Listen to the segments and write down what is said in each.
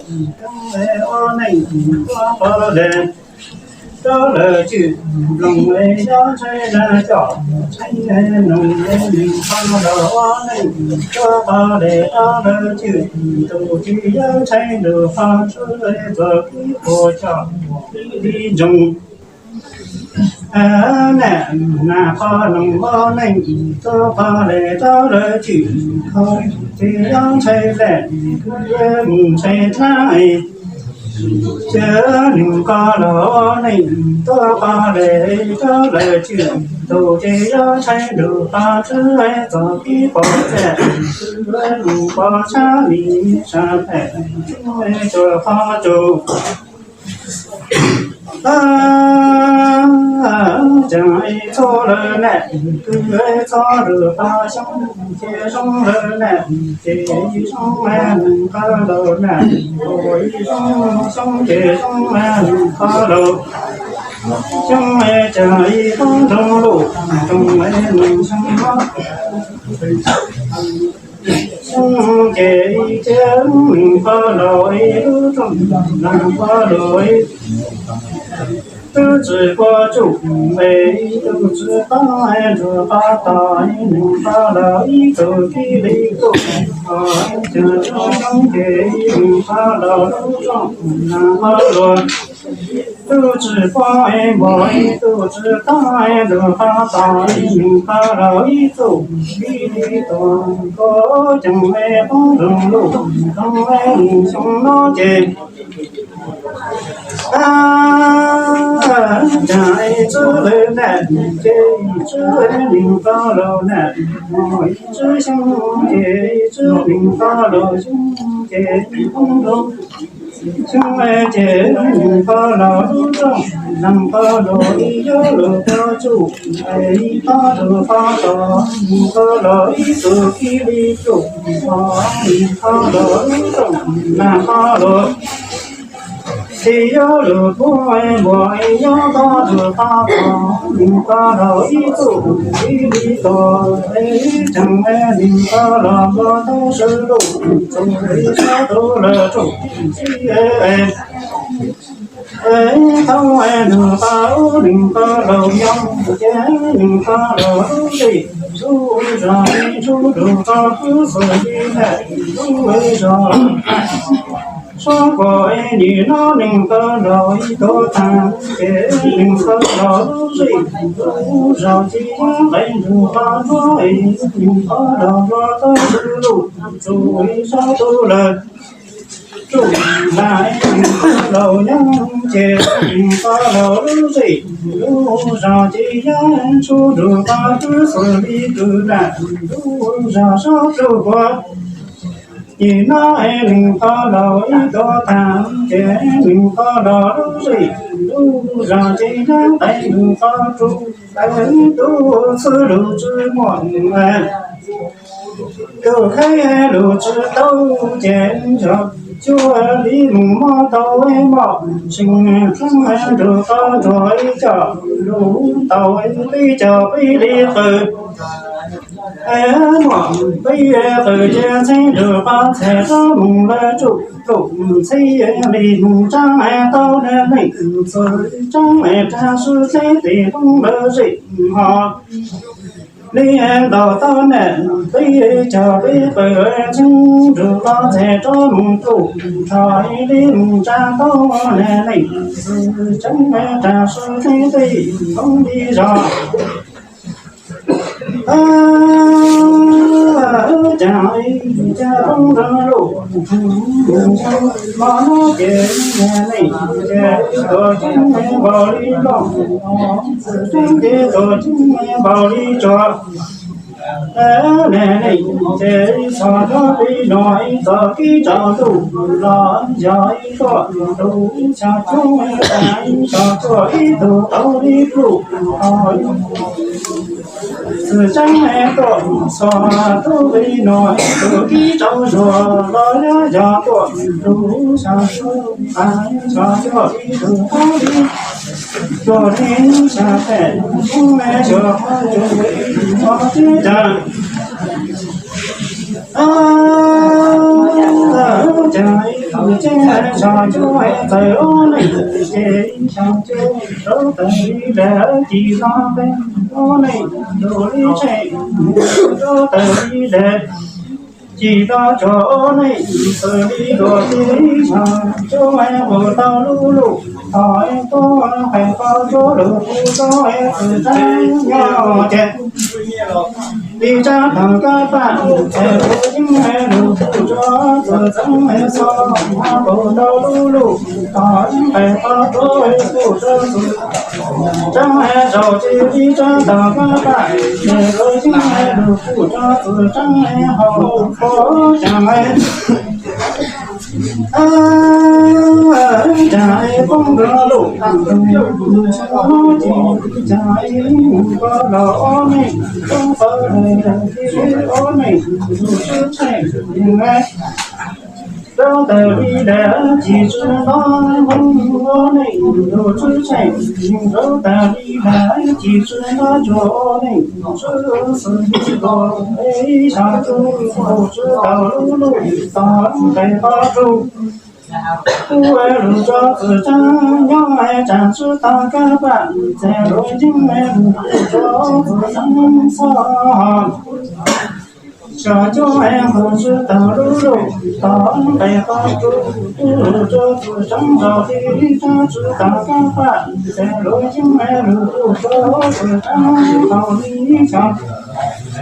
ua neej tuaj pov le rau lawv cwj nplooj, yob ntshai na coj ntshai noog, nws qhov los ua neej tuaj pov le rau lawv cwj, tus tsis yob ntshai nrug qhov tsuj txog kib puas coj li ntsoog. Nam qhov noog ua neej tuaj pov le rau lawv cwj, qhov tsis yob ntshai le mus ntshai dlab. Ces nws qhov los ua neej tuaj pov le rau lawv cwj, tus tsis yob ntshai nrug qhov tsuj txog kib puas txaj, mus pov sab li sab pem tsuas qhov tsuj. Tseem txhua lawm na, kwv txhua lawm pab xyoob, ces zoo lawm na, ces zoo nws qhov los na, ua ib zoo xyoob ces zoo nws qhov los. Xyoob tseem ib poob nroog luj, nroog nws xyoob no. Xyoob ces ib ces nws qhov los ib lub rooj, nws qhov los ib twb tsis pom tsuj, es ib tug tsis pom nrug qhov tod, nws qhov los ib tug kib li tsuj, ces xyoob ces nws qhov los lub rooj, nws qhov los twb tsis pom npog, ib tug tsis pom nrug qhov tod, nws qhov los ib tug kib li tsuj, koj ceem poob nroog luj, nroog xyoob no ces Tseem ib tswb lawm na, ces ib tswb nws qhov los na, ib tswb xyoob ces ib tswb nws qhov los xyoob ces poob nroog. Xyoob ces nws qhov los lub rooj, nws qhov los ib yob lug pov tsuj, ib tob rau qhov tod, nws qhov los ib tug kib li tsuj, nws qhov los lub rooj, nws qhov los tib yob lug poob npog, ib yob tob rau qhov tod, nws qhov los ib tug kib li tsuj, tseem nws qhov los npog tau sawv luj, tsuj ib sab tau lawm tsuj txij. Thaum nws qhov, nws qhov los nyob ces nws qhov los lub zej lub zos ib ntsuj lug qhov twb xws li ntawm lub zos. Sab koj nim no nws qhov los ib tuam tag ces nws qhov los lub zej lub zos tsis yeej qe nrug qhov no, nws qhov los npog tau sawv luj, tsuj ib sab tau lawm tsuj. Nws qhov los nyob ces nws qhov los lub zej lub zos tsis yeej tsuj nrug qhov twb xws li kws nram lub zos sab tsuj koj. Nim no nws qhov los ib tuam tag ces nws qhov los lub zej lub zos tsis yeej qe nrug qhov tsuj, tub xwb lug tsis muaj, tub kheej lug tsis tau ces zog cuag li mus mob tau mob tseem txeeb nrug qhov nruag ib co lug tau peb co peb li qws. Muaj peb qws ces txheeb nrug qhov txhais rov mus lawm tsuj tsuj txhij li mus tsaab tau le neej txwv tsaab rag sub txheeb tes poob lawm zej ho. Li ntaus tau na peb co peb qws txheeb nrug qhov txhais rov mus tsuj rov li mus tsaab tau le neej txwv tsaab rag sub txheeb tes poob li zog. Cas ib cas poob nrog luj, mos no ces neej ces tuam ceeb npaum li loj, txwv tseeb ces tuam ceeb npaum li tsua. Neej ces txhos rau peb no ib txoj kev tsaus ntuj los yog ib tuam ntuj xyoo coob tas ib txoj tuam ib tug tau li pluj. Txwv tseeb tuam txhos rau peb no ib txoj kev tsaus zuag los yog tuam ntuj xyoo coob tas ib txoj tuam ib tug tau li pluj li xyoo pem coob me xyoo qhov coob li qhov teb tas. Cas ib Ces xyoo cuaj txawm ob neeg, ces xyoo cuaj rau tawm li lawm, ci no peb ob neeg rau li tsheej, rau tawm li lawm, ci no rau ob neeg txawm li luag, ces xyoo cuaj mus tau lub lub, tau tuaj qee qhov rau lwm tus rau txwm tseeb nyob ces li tsab tag kab paj, ces lub yeeb lwm tus rau txwm tseeb xyoo mus tau lub lub, tau qee qhov rau kuj rau txwm tseeb zaum ces li tsab tag kab paj, ces lub yeeb lwm tus rau txwm tseeb hauv qhov tseeb. Cas poob nrog lub, cas mus ko los ob neeg, poob qhov lawm ces ob neeg tus tswv tsheej, rau tawm li lawm ci tswv nto, ob neeg tus tswv tsheej, rau tawm li lawm ci tswv nto rau ob neeg tus tswv xwb los, ib xyoo cuaj mus tswv tau lub lub, tau qee qhov rau kuj lwm tus rau txwm tseeb nyob tsam tswv tag kab paj, ces lub yeeb lwm tus rau txwm tseeb xyoo xyoo cuaj mus tswv tau lub lub, tau qee qhov rau kuj lwm tus rau txwm tseeb zaum ces li tsab tswv tag kab paj, ces lub yeeb lwm tus rau txwm tseeb hauv li xyoo,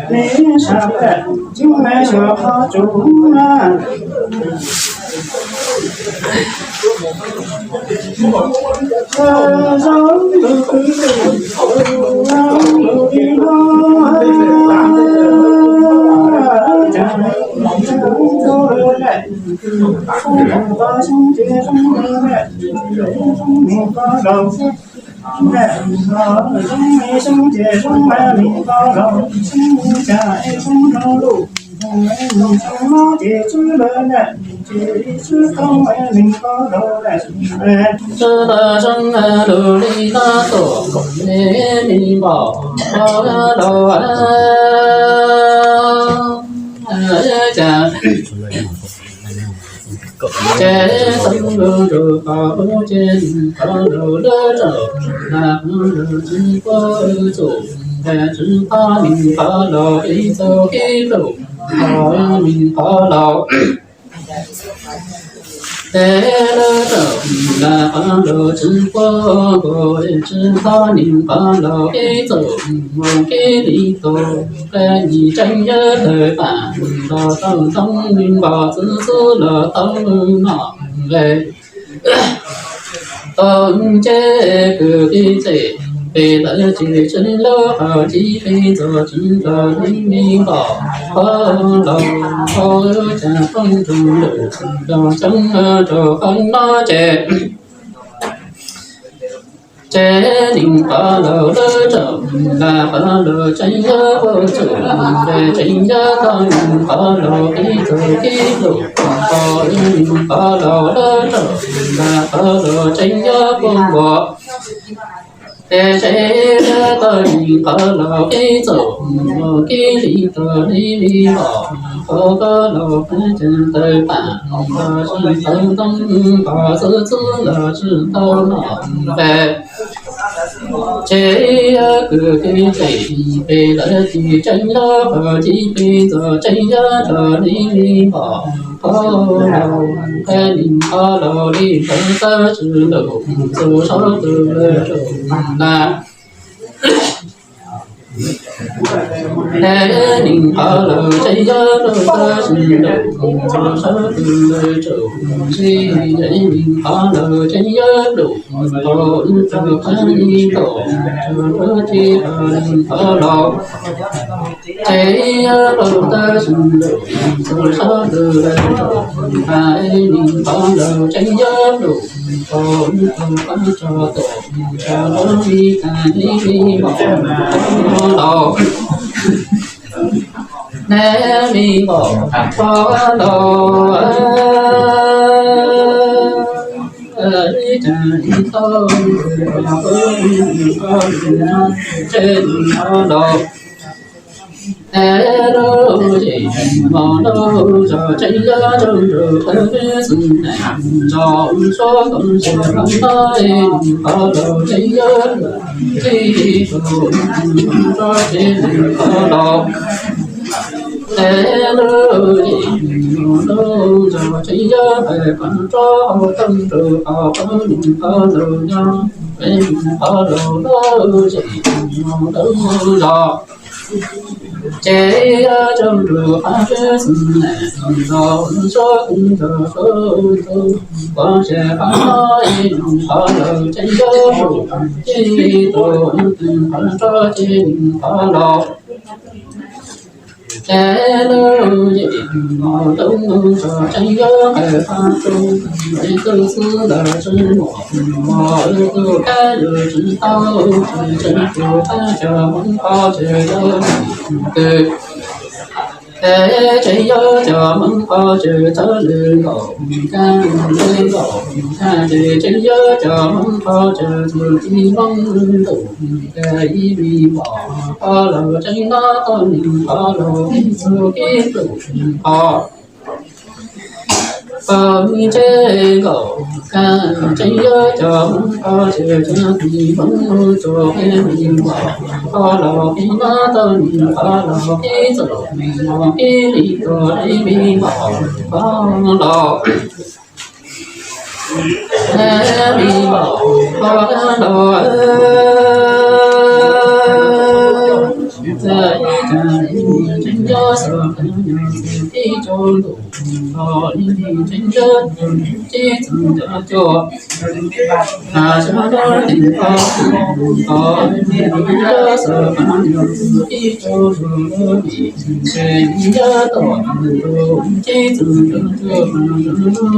li sab pem yeeb xyoo qhov tswv na. Zoo lus kwv lus, zoo lus li no, cas zoo lus lawm, zoo lus qhov xyoo ces zoo lus lawm, zoo lus qhov laus, zoo lus qhov zoo, zoo ces zoo lus qhov laus, zoo cas zoo zoo lus, zoo no ces tswv lawm lawm, ces tswv tau lus qhov laus lawm. Tswv lawm zoo lus li no tuaj kom me me npaum qhov laus cas. Ces txog lub ntuj qhov qub ces qhov laus lawm rau, lam qhov laus tsis quaj txuj, lam tsis qhov neeg qhov laus ib txuj ib lus, qhov neeg qhov laus. Ces lawm rau, lam qhov laus tsis quaj npaum, tsis qhov neeg qhov laus ib txuj mus kiag li tus, qe yim tseem yog tawg pam, los tau ntoo npaum txwv txwv los tau noj nqe. Tau ntsej kwv tij txem pem lawv ces tsis lub qhov cib peb txog tsis nrog neeg me npaum qhov laus, qhov cas poob rau lwm tus rau tseeb rau qhov no ces. Ces neeg qhov laus lawm rau, lam qhov laus tseem yog quaj txuj, ces tseem yog tau neeg qhov laus ib txuj ib lus, tau neeg qhov laus lawm rau, lam qhov laus tseem yog quaj npaum. Ces tseem yog tau neeg qhov laus ib txuj mus kiag li tus neeg me npaum qhov laus, qhov cas tawg pam los tsis tau ntoo, qhov txwv txwv los tsis tau noj nqe. Ces kwv tij txem pem lawv ces tseem yog qhov cib peb txog tseem yog tau neeg me npaum qhov laus, qhov neeg qhov laus li ntawd tawg tsis lus txog saum tus lawm rau na. Ces neeg qhov laus tseem yog lus tawg tsis lus txog saum tus lawm rau, ces neeg qhov laus tseem yog lus tau ib txuj qhov li npaum, txog lub tib qhov neeg qhov laus. Ces yog lus tawg tsis lus txog saum tus lawm rau, neeg qhov laus tseem yog lus tau ib txuj qhov tso tom tso lub li tas li li npaum qhov laus. Neeg me npaum qhov laus, cas ib txuj qhov laus. Es lub yeej mus lub zos tseem yog coj nrug peb xwb neej zos suav koom ze qhov no, qhov laus tseem yog txij tus rog tsev neeg qhov laus. Es lub yeej mus lub zos tseem yog peb qhov rog hauv tooj nrug qhov peb neeg qhov laus nyob, peb neeg qhov laus lub yeej mus lub zos. Ces yog coj nrug qhov peb xwb neej zos suav koom ze qhov laus, qhov ze qhov no, qhov laus tseem yog txij tus qhov rog tsev neeg qhov laus. Es lub yeej mus lub zos tseem yog qhov tsuas, es tus xwb ntawd tsis muaj mos, tus kab yus tsis tau, tsis tau tus thaj cov Hmoob qhov tseem yog twg. Es tseem yog cov Hmoob qhov tseem txawj lwm nkaus, kab lwm nkaus, kab ces tseem yog cov Hmoob qhov tseem txwm tsis Hmoob ntuj, kab ib me npom qhov laus tseem nyob tau nws qhov laus ib txwm kib ntuj qhov. Qhov ntsej nkaus kab tseem yog cov Hmoob qhov tseem txwm tsis Hmoob ntuj, kab me npom qhov laus kib nyob tau nws qhov laus ib txwm kib ntuj kib li tus ib me npom qhov laus. Es me npom qhov laus, txawm ib txwm tseem yog xwb kab nyob txwm kib tsuj ntuj qhov, ib txwm tseem yog txwm kib txwm cov cuag, has xyov lub teem qhov, qhov ib txwm tseem yog xwb kab nyob txwm kib tsuj ntuj, ib txwm tseem yog tom ntuj kib txwm cov cuag,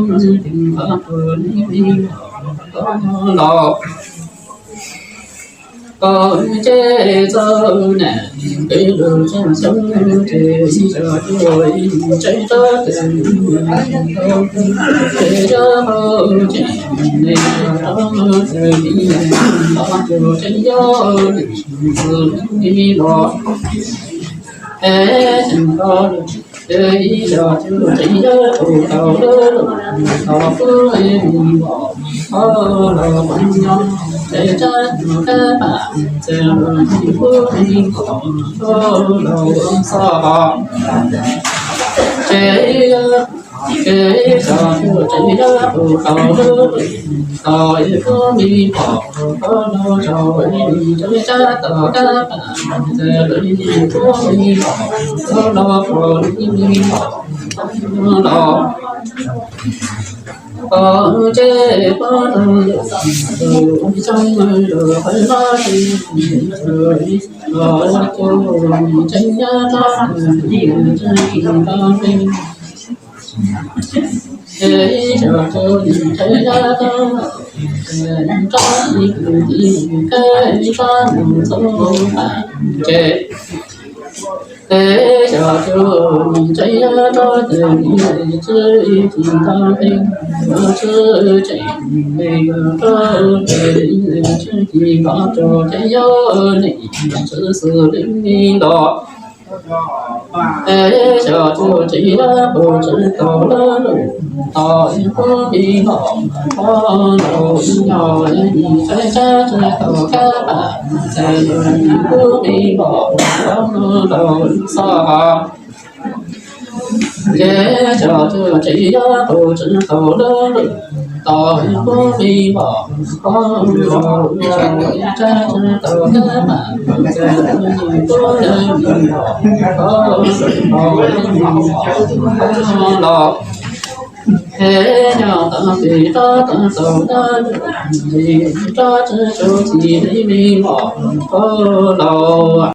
has xyov lub teem qhov, ib me npom qhov laus. Qhov ntsej txawv neeg peb lug txog xyoo ces ib yog cuag ib tseem tsob tes, ces yog hauv tseem neeg tsob tes, ib yog cuag tseem yog ib txwm li los. Es tseem ko, ces ib yog cuag tseem yog tus tau lub lub tau pub ib me npom qhov laus nyob, ces tsab tus kab pam ces lub pub me npom qhov laus xwb. Ces ib yog, ces ib yog cuag tseem yog tus tau lub lub tau pub me npom qhov laus rau ib me, ces tsab tus kab pam ces lub pub me npom qhov laus rau ib me npom qhov laus. Qhov ntsej pob rau lub, lub tsob lub qhov no, los cuag tseem yog tsob tes, tseem yog tsob tes, ces ib yog cuag tseem yog tsob tes, tsob tes kwv tij kab mus txog pam ces, ces yog cuag tseem yog tsob tes, tsis tsis tau peb, tsis tseem me tsob tes, tsis tsis npom rau tseem yog neeg tsis xwm li me los. Es yog cuag tseem yog tus tsis tau lub lub tau pub me npom qhov laus nyob, ib tsab tsab tsis tau kab pam ces lub pub me npom qhov laus xwb. Ces yog cuag tseem yog tus tsis tau lub lub tau pub me npom qhov laus nyob, ib tsab tsab tsis tau kab pam ces lub pub me npom qhov laus nyob los. Es yog tau peb tsob tau tau dab, tsob tsis tau txim li me npom qhov laus.